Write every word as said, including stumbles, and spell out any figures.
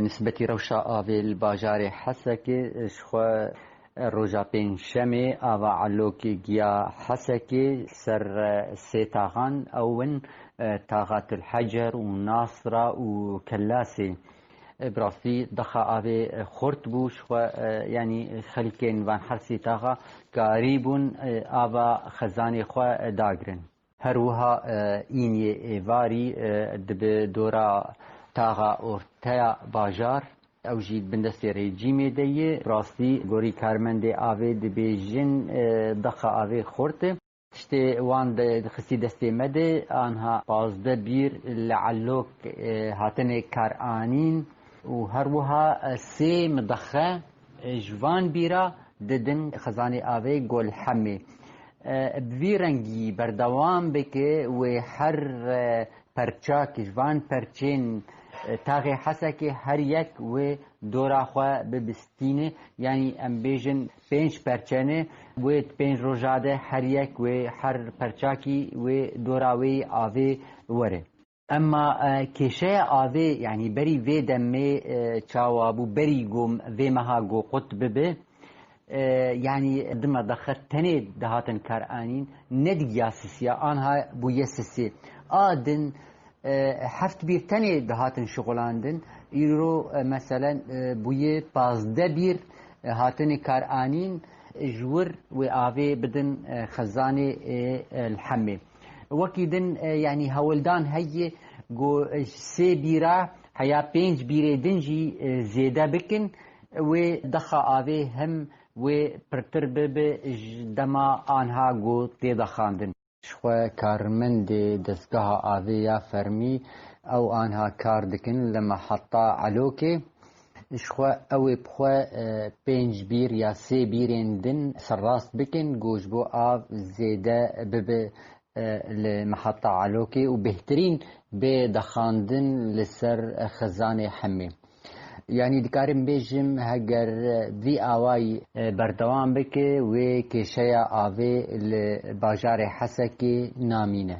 Nisbetî rewşa avê li bajarê Hesekê, ji xwe roja Pêncşemê ava Elokê giya Hesekê ser sê taxan, ew in taxa Til Hecer û Nasra û Kellasê. Bi rastî daxa avê xurt bû, ji xwe, yanî xelkên van her sê taxa karîbûn ava xezanê xwe dagirin. Her wiha, e, îniyê êvarî, e, dibi dora taxa orteya bajar, ew jî bindestê rejîmê de ye. Rastî gorî karmendê avê dibêjin, e, daxa avê xurt e. Tiştê wan de xistî destê me de, anha pazdeh bîr li Elok, e, hatine karanîn û her wiha, e, sê midaxe, e, ji van bîra didin xizanê avê Gol Hemê. E, bi vî rengî berdewam bike, wê her, e, perçak ji van perçên, e, taxê Hesekê her yek wê dora xwe bibistîne. Yanî em bêjin pênc perçe ne, wê di pênc roja de her yek wê her perçakî wê dora wê avê were. Emma, e, kêşeya avê, yanî berî vê demê, e, çawa bû, berî ku vê meha ku qut bibe, e, yanî di medaxe tenê dihatin karanîn, ne digiya sisiya, anha bûye sisê. A din, e, heft bîr tenê dihatin şixulandin. Îro, e, meselen, e, bûye pazdeh bîr, e, hatine karanîn, e, ji wir wê avê bidin, e, xezanê, e, e, li Hemê. Wekî din, e, yanî hewldan heye ku, e, ji sê bîra heya pênc bîrê din jî, e, zêde bikin, wê daxa avê him wê pirtir bibe ji dema anha ku tê daxandin. Ji xwe karmendê dezgeha avê ya fermî ew anha kar dikin li meheta Elokê. Ji xwe ew ê bi xwe, e, pênc bîr ya sê bîrên din serrast bikin, ku ji bo av zêde bibe, e, li meheta Elokê û bêhtirîn bê daxandin li ser xizanê Hemê. Yanî dikarim bêjim, heger vî awayî, e, berdewam bike, wê kêşeya avê li bajarê Hesekê namîne.